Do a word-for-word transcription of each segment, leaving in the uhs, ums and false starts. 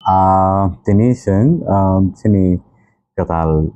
Ah, tini chwng, ah, chini kwtal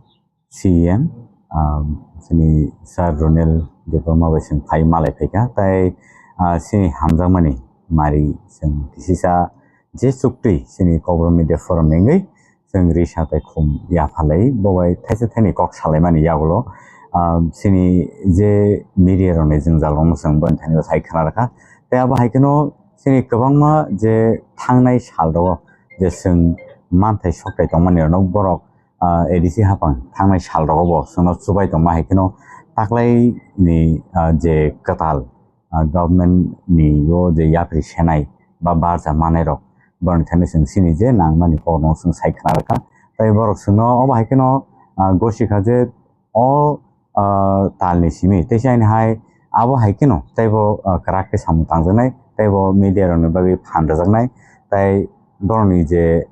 C E M, ah, chini Sir Ronel Debbarma bai chwng phai malai phaikha, tai, ah, chini hamjakmani mari chwng kisisa je chukti chini Kokborok Media Forum ni wngwi chwng risa tai khum yaphalai bo bai thaisa thaini kok salaimani yagulo, ah, chini je media rokni jwngjal rokno chwng boni thani bo sai khna rwkha. Tai abo hai kheno chini kwbangma je thangnai sal rogo je chwng manthai sokthai tongmani rokno borok, ah, A D C haphang thangnai sal rogo bo chwngno chubai tongma hai kheno taklaini, ah, je kwtal, ah, government ni o je yapri senai ba barja manai rok borokni thani chwng chini je nangmani kokno chwng sai khna rwkha. Tai borok chwngno obo hai kheno, ah, gosikha je o, ah, talni simi tei chaini hai abo hai kheno teibo, ah, kwrak khe samung tangjaknai teibo media rokni bagwi phan rwjaknai tai borokni je,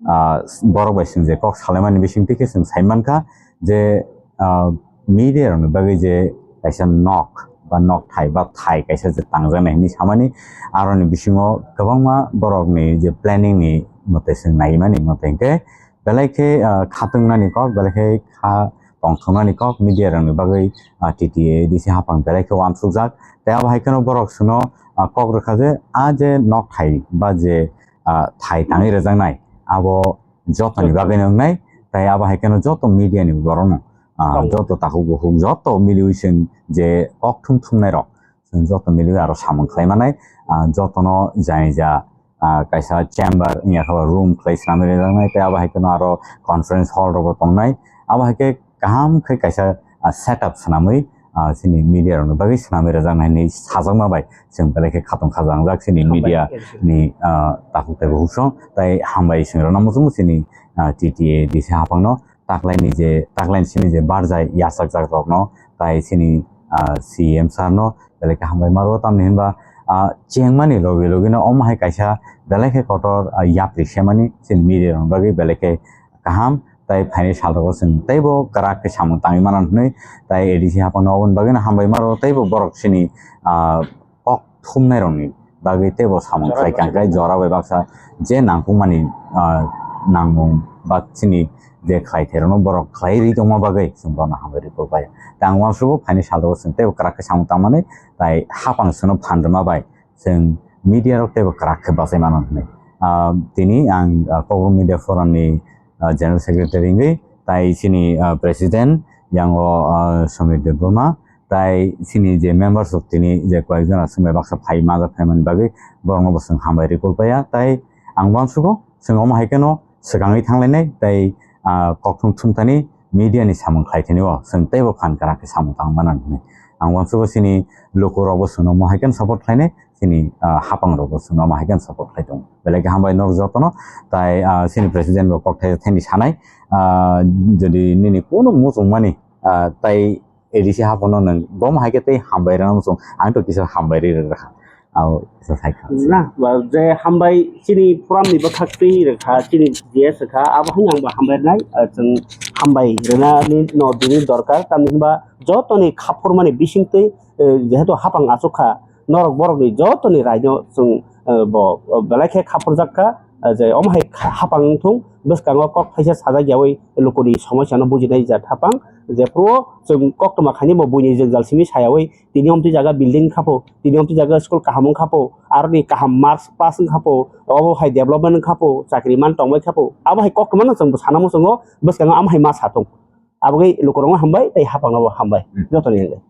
ah, borok bai chwng je kok salaimani bisingtwi khe chwng sai mankha je, ah, media rokni bagwi je kaisa nok ba nok thai ba thai kaisa je tangjaknai hinwi samani, aroni bisingo kwbangma borokni je planning ni mote chwng naimani mote hinkhe belai khe, ah, khatungnani kok, belai khe kha tongthoknani kok media rokni bagwi, ah, T T A D C haphang belai khe uansukjak. Tei abo hai kheno borok chwngno, ah, kok rwkha je a je nok thai ba je, ah, thai tangwi rwjaknai abo jotoni bagwi no wngnai. Tai abo hai kheno joto media ni borokno, ah, joto takhuk bukhuk joto miliwi chwng je kok thum thumnai rok chwng joto miliwi aro samung khlai manai, ah, jotono jani ja, ah, kaisa chamber wngya khe room khlai swnamwi rwjaknai tei abo hai kheno aro conference hall rokbo tongnai. Abo hai khe kaham khe kaisa, ah, setup swnamwi, ah, chini media rokni bagwi swnamwi rwjaknai hinwi sajakma bai chwng belai khe khatong khajangjak chini media ni, ah, takhuk tei bukhuk song tai hambai chwng rwna muchungo chini, ah, T T A D C haphangno taklaini je taklaini simi je barjai yachakjak rokno tai chini, ah, C M sir no belai khe hambai maro tamni hinba, ah, chengmani logi logi no omo hai kaisa belai khe kotor, ah, yapri semani chini media rokni bagwi belai khe kaham tai phaini sal rogo chwng teibo kwrak khe samung tangwi mano hinwi tai A D C haphangno oboni bagwi no hambai maro teibo borok chini, ah, kok thumnai rokni bagwi teibo samung khlai kang khe jora bai baksa je nangkukmani, ah, nangmung ba chini je khlai thairokno borok khlai ri tongma bagwi chwng bono hambai rikuk bai. Tei ang uansugo phaini salo chwng teibo kwrak khe samung tangmani tai haphang chwngno phan rwma bai chwng media rok teibo kwrak khe bachai mano hinwi. Ah, tini ang, ah, Kokborok Media Forum ni, ah, General Secretary wngwi tai chini, ah, President yang o, ah, Samir Debbarma tai chini je members rok tini je koyek jona swngbai baksa phai majak phaimani bagwi borokno bo chwng hambai rikuk bai ya. Tai ang uansugo chwng omo hai kheno swkangwi thanglainai tai, ah, kokthum thumthani media ni samung khlai thani o chwng teibo phan kwrak khe samung tang mano hinwi. Ang uansugo chini lukurokbo chwngno omo hai kheno support khlainai, chini, ah, haphangrokbo chwngno omo hai kheno support khlai tongo. Belai khe hambai norok jotono, tai, ah, chini president bo kokthai thani sanai, ah, jodi nini kunu muchungmani, ah, tai A D C haphangno nwng bomo hai khe tei hambai rwna muchung, ang to kisa hambai ri rwkha. Abo kisa sai kha. Na, ba, je hambai chini forum ni bwkhak twi rwkha, chini G S kha, abo haino ang bo hambai rwnai, ah, chwng hambai rwnani no bini dorkar, tamni hwnba jotoni khaphurmani bisingtwi, eh, jehetu haphang achuk kha, norok borokni jotoni raino chwng, eh, bo, bo belai khe khaphurjak kha, eh, je omo hai kha-, haphang wng thung, bwskango kok thaisa sajak yaui lukuni somosya no bujinai jat haphang, jephru chwng koktwma khainai bo buini jwngjal simi sayaui tini omtwi jaga building wngkha pho, tini omtwi jaga school kaham wngkha pho, aroni kaham marks pass wngkha pho, obo hai development wngkha pho, chakri man tongbai kha pho, abo hai koktwma no chwng bo sana muchungo, bwskango amo hai ma sa thung. Aboni lukurokno hambai, tei haphangno bo hambai. Hmm. Jotoni hambai.